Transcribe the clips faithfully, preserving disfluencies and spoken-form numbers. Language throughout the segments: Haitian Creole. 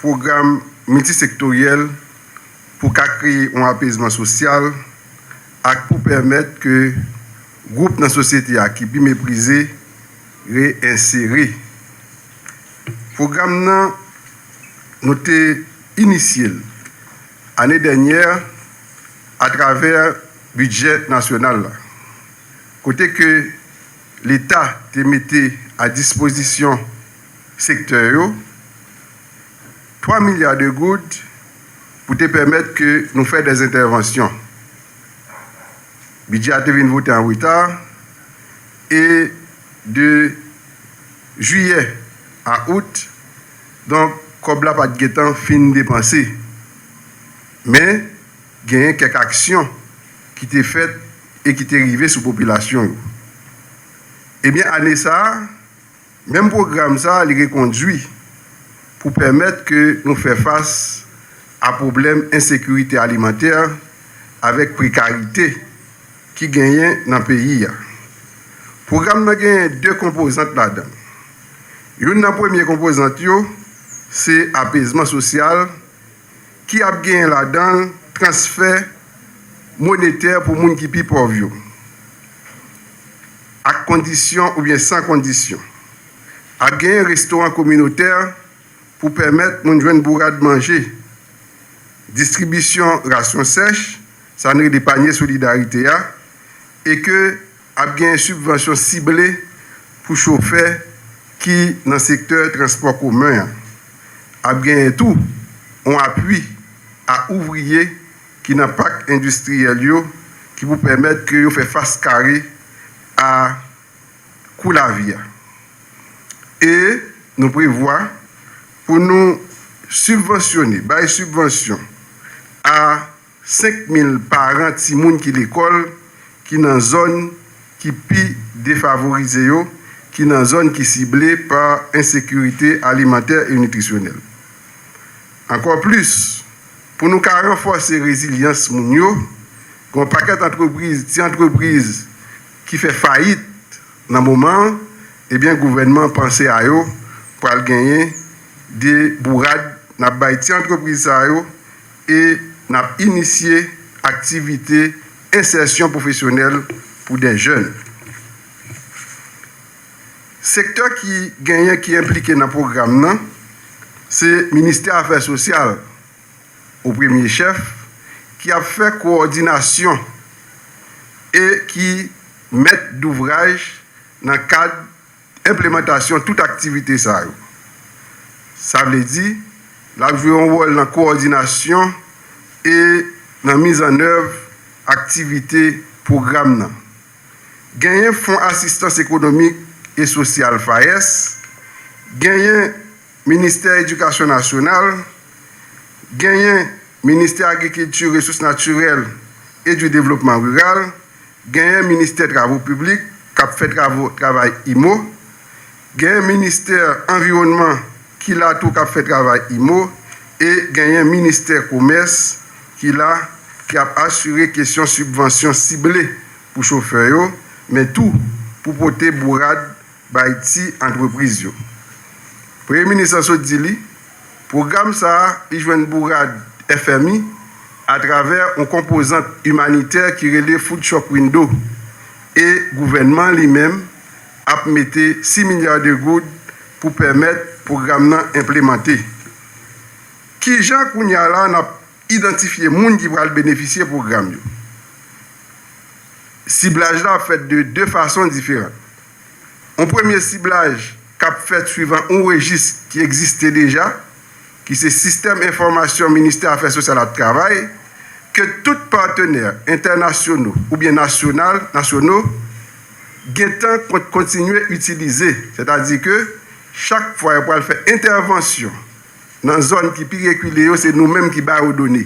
pwogram miltisektoryèl pou ka kreye yon apezman sosyal ak pou pèmèt ke gwoup nan sosyete a ki pi meprize reyensere. Pwogram nan, nou te inisye l ane dènyè atravè bidjè nasyonal la, kote ke Leta te mete a dispozisyon sektè yo twa milya de goud pou te pèmèt ke nou fè dè entèvansyon. Bidjè a te vin vote an reta, e de jiyè a out, donk, kòb la pa t gentan fin depanse. Men, genyen kèk aksyon ki te fèt e ki te rive sou popilasyon yo. Ebyen, ane sa a, menm pwogram sa a, li rekondui pou pèmèt ke nou fè fas a pwoblèm ensekirite alimantè avèk prekarite ki genyen nan peyi a. Pwogram nan genyen de konpozant ladan l. Youn nan premye konpozant yo, se apezman sosyal ki ap genyen ladan l transfè monetè pou moun ki pi pòv yo, ak kondisyon oubyen san kondisyon. Ap genyen restoran kominotè pou pèmèt moun jwenn bourad manje, distribisyon rasyon sèch, sa n rele panye solidarite a, e ke ap genyen sibvansyon sible pou chofè ki nan sektè transpò komen an. Ap genyen tou yon apui a ouvriye ki nan pak endistriyèl yo ki pou pèmèt ke yo fè fas kare a kou lavi a. E nou prevwa pou nou sibvansyone, bay sibvansyon a senk mil paran timoun ki lekòl ki nan zòn ki pi defavorize yo, ki nan zòn ki sible pa ensekirite alimantè e nitrisyonèl. Ankò plis, pou nou ka ranfòse rezilyans moun yo, gen yon pakèt antrepriz, ti antrepriz ki fè fayit nan moman an, ebyen, gouvènman panse a yo pral genyen de bourad n ap bay ti antrepriz sa yo e n ap inisye aktivite ensèsyon pwofesyonèl pou de jèn. Sektè ki genyen ki enplike nan pwogram nan, se Ministè Afè Sosyal, o premye chèf, ki ap fè kowòdinasyon e ki mèt douvraj nan kad enplemantasyon tout aktivite sa yo. Sa vle di, l ap jwe yon wòl nan kowòdinasyon e nan mizannèv aktivite pwogram nan. Genyen Fon Asistans Ekonomik e Sosyal, FAES, genyen Ministè Edikasyon Nasyonal, genyen Ministè Agrikilti, Resous Natirèl e di Devlopman Riral, genyen Ministè Travo Piblik k ap fè travo, travay imo, genyen Ministè Anviwònman ki la tou k ap fè travay imo, e genyen Ministè Komès ki la, ki ap asire kesyon sibvansyon sible pou chofè yo, men tou pou pote bourad bay ti antrepriz yo. Premye minis lan sot di li, pwogram sa a, li jwenn bourad F M I atravè yon konpozant imanitè ki rele Food Shop Window, e gouvènman li menm ap mete sis milya de goud pou pèmèt pwogram nan enplemante. Kijan kounye a la n ap idantifye moun ki pral benefisye pwogram yo? Siblaj la ap fèt de de fason diferan. Yon premye siblaj k ap fèt swivan yon rejis ki egziste deja, ki se sistèm enfòmasyon Ministè Afè Sosyal ap travay, ke tout patnè entènasyonal oubyen nasyonal, nasyono, gentan kon-, kontinye itilize. Sètadi ke chak fwa yo pral fè entèvansyon nan zòn ki pi rekile yo, se nou menm ki ba yo done.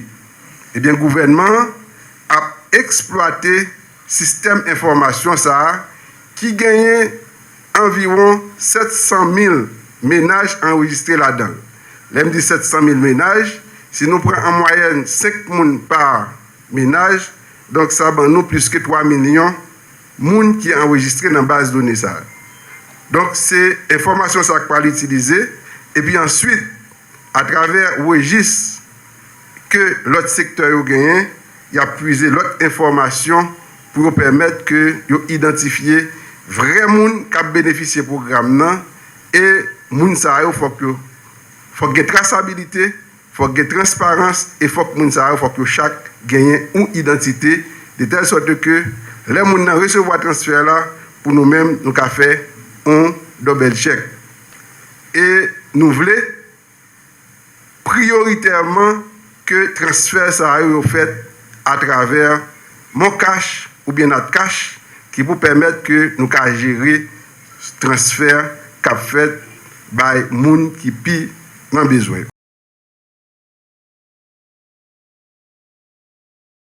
Ebyen, gouvènman an ap eksplwate sistèm enfòmasyon sa a ki genyen anviwon sèt san mil menaj anrejistre ladan l. Lè m di sèt san mil menaj, si nou pran an mwayèn senk moun pa menaj, donk sa ban nou plis ke twa milyon moun ki anrejistre nan baz done sa a. Donk, se enfòmasyon sa a k pral itilize, epi answit, atravè rejis ke lòt sektè yo genyen, y ap pwize lòt enfòmasyon pou yo pèmèt ke yo idantifye vrè moun k ap benefisye pwogram nan, e moun sa yo fòk yo fòk gen trasabilite, fòk gen transparans, e fòk moun sa yo fòk yo chak genyen yon idantite, de tèl sòt ke lè moun nan resevwa transfè la, pou nou menm nou ka fè yon double check. E nou vle priyoritèman ke transfè sa yo yo fèt atravè MonCash oubyen NatCash, ki pou pèmèt ke nou ka jere transfè k ap fèt bay moun ki pi nan bezwen.